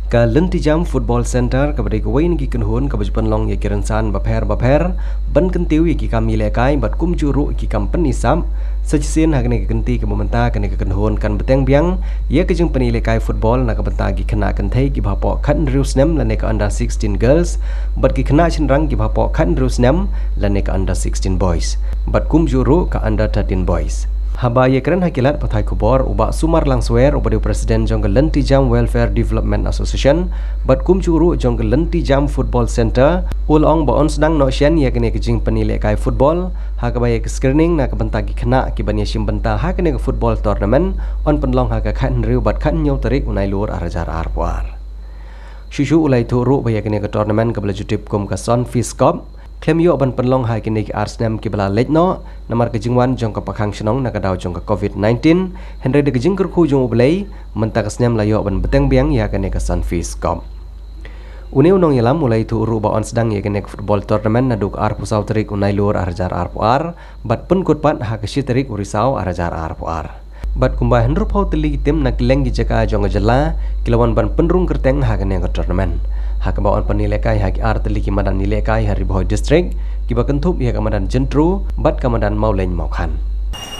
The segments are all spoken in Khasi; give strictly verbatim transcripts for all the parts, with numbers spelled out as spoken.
Ka Lynti Jam Football Centre kaba dei kawei na ki kynhun kaba ju pynlong ïa ki rynsan bapher bapher ban kyntiew ïa ki kam ïalehkai bad kumjuh ruh ki kam pyni sap. Sa shisien ha kane ka kynti kaba mynta kane ka kynhun kan bteng biang ïa ka jingpyni ïalehkai football na ka bynta ki khynnah kynthei kiba hapoh khathynriew snem lane ka under sixteen girls bad ki khynnah shynrang kiba hapoh khathynriew snem lane ka under sixteen boys bad kumjuh ruh ka under thirteen boys. Haba ïakren ha ki lad pathai khubor, u Bah Sumar Langswer uba dei u president jong ka Lynti Jam Welfare Development Association bad kumjuh ruh jong ka Lynti Jam Football Centre, u la ong ba yn sdang noh shen ïa kane ka jingpyni ïalehkai football ha kaba ïa ka screening na ka bynta ki khynnah kiban ïashim bynta ha kane ka football tournament yn pynlong ha ka khathynriew bad khathynñiew tarik u Nailur ar hajar arphew ar. Shuh shuh u la ïathuh ruh ba ïa kane ka tournament kaba la ju tip kum ka Sunfeast Cup khlem ïoh ban pynlong ha kine ki ar snem kiba la leit noh namar ka jingwan jong ka pakhang shnong na ka daw jong ka covid nineteen, hynrei da ka jingkyrkhu jong U Blei mynta ka snem la ïoh ban bteng biang ïa kane ka Sunfeast Cup. Une u nongïalam u la ïathuh ruh ba yn sdang ïa kane ka football tournament naduh ka arphew saw tarik u Nailur ar hajar arphew ar bad pynkut pat ha ka shi tarik u Risaw ar hajar arphew ar. Bad kumba hynriewphew tylli ki tim na kylleng ki jaka jong ka jylla ki la wan ban pynrung kyrteng ha kane ka tournament, ha kaba yn pynïalehkai ha ki ar tylli ki madan ïalehkai ha Ri Bhoi District kiba kynthup ïa ka madan Jyntru bad ka madan Mawlein Mawkhan.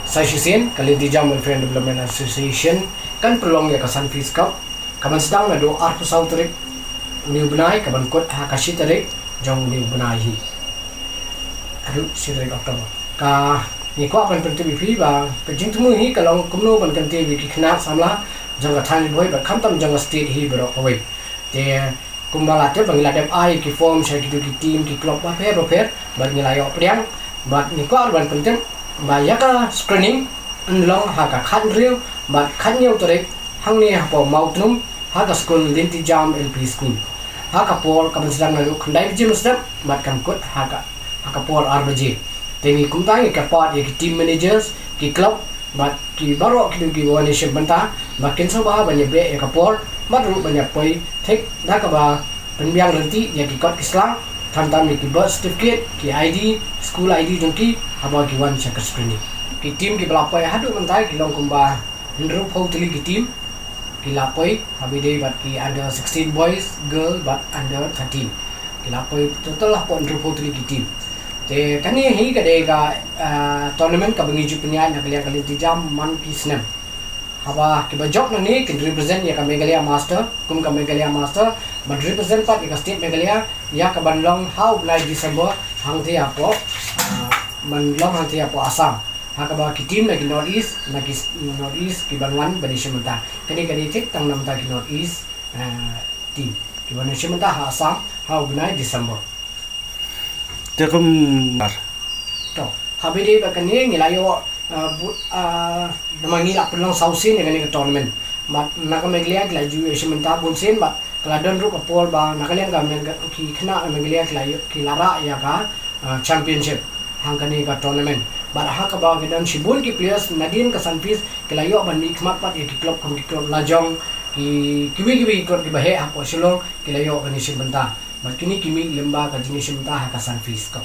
Sa shisien ka Lynti Jam Welfare and Development Association kan pynlong ïa ka Sunfeast Cup kaban sdang naduh arphew saw tarik une u bnai kaban kut ha ka shi tarik jong une u bnai hi. Haduh shi tarik October. Ka ngi kwah ban pyntip ïa phi ba ka jingthmu hi ka long kumno ban kyntiew ïa ki khynnah samla jong ka thaiñ Ri Bhoi bad khamtam jong ka state hi baroh kawei. Te kumba la tip ba ngi la dep ai ki form sha kito ki team ki club bapher bapher bad ngi la ïoh pdiang bad ngi kwah ban pyntip ba ïa ka screening yn long ha ka khathynriew bad khathynñiew tarik hangne hapoh Mawtnum ha ka skul Lynti Jam L P School. Ha ka por kaban sdang naduh khyndai baje mynstep bad kan kut ha ka ha ka por ar baje. Te ngi kumta ngi kyrpad ïa ki team managers, ki club bad ki baroh kito kiba wan ïashim bynta ba kin sngewbha ban ïabeh ïa ka por bad ruh ban ïapoi thik da kaba pynbiang lynti ïa ki kot ki sla, khamtam ïa ki birth certificate, ki I D, school I D jong ki haba ki wan sha ka screening. Ki team kiba la poi haduh mynta ki long kumba hynriewphew tylli ki team ki la poi, haba ïadei bad ki under sixteen boys, girl bad under thirteen. Ki la poi total hapoh hynriewphew tylli ki team. Te kane hi ka dei ka, ah, tournament kaba ngi ju pynïaid na ka liang ka Lynti Jam man ki snem. Haba kiba jop nangne kin represent ïa ka Meghalaya Master, kum ka Meghalaya Master, ban represent pat ïa ka state Meghalaya ïa kaban long ha u bnai December hangtei hapoh, ah, ban long hangtei hapoh Assam. Ha kaba ki team na ki North East, na ki s-, North East kiban wan ban ïashim bynta. Kane ka dei thik tang na bynta ki North East, ah, team kiban ïashim bynta ha Assam ha u bnai December. Te kum ar. To, haba ïadei bad kane ngi la ïoh, ah, bu-, ah, namar ngi la pynlong saw sien ïa kane ka tournament. Bad na ka Meghalaya ki la ju ïashim bynta bun sien bad ka la don ruh ka por ba na ka liang ka Megha-, ki khynnah Meghalaya ki la ïoh, ki la rah ïa ka, ah, championship hangkane ka tournament. Bad ha kaba ki don shibun ki players nadien ka Sunfeast ki la ïoh ban mihkhmat pat ïa ki club kum ki club lajong, ki, kiwei kiwei ki club kiba heh hapoh Shillong ki la ïoh ban ïashim bynta. Bad kine ki mih lyngba ka jingïashim bynta ha ka Sunfeast Cup.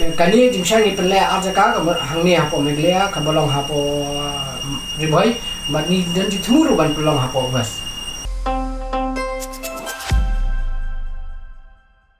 Eh, kane jingshai ngi pynleh ar jaka kaba hangne hapoh Meghalaya, kaba long hapoh, ah, Ri Bhoi, bad ngi don jingthmu ruh ban pynlong hapoh West.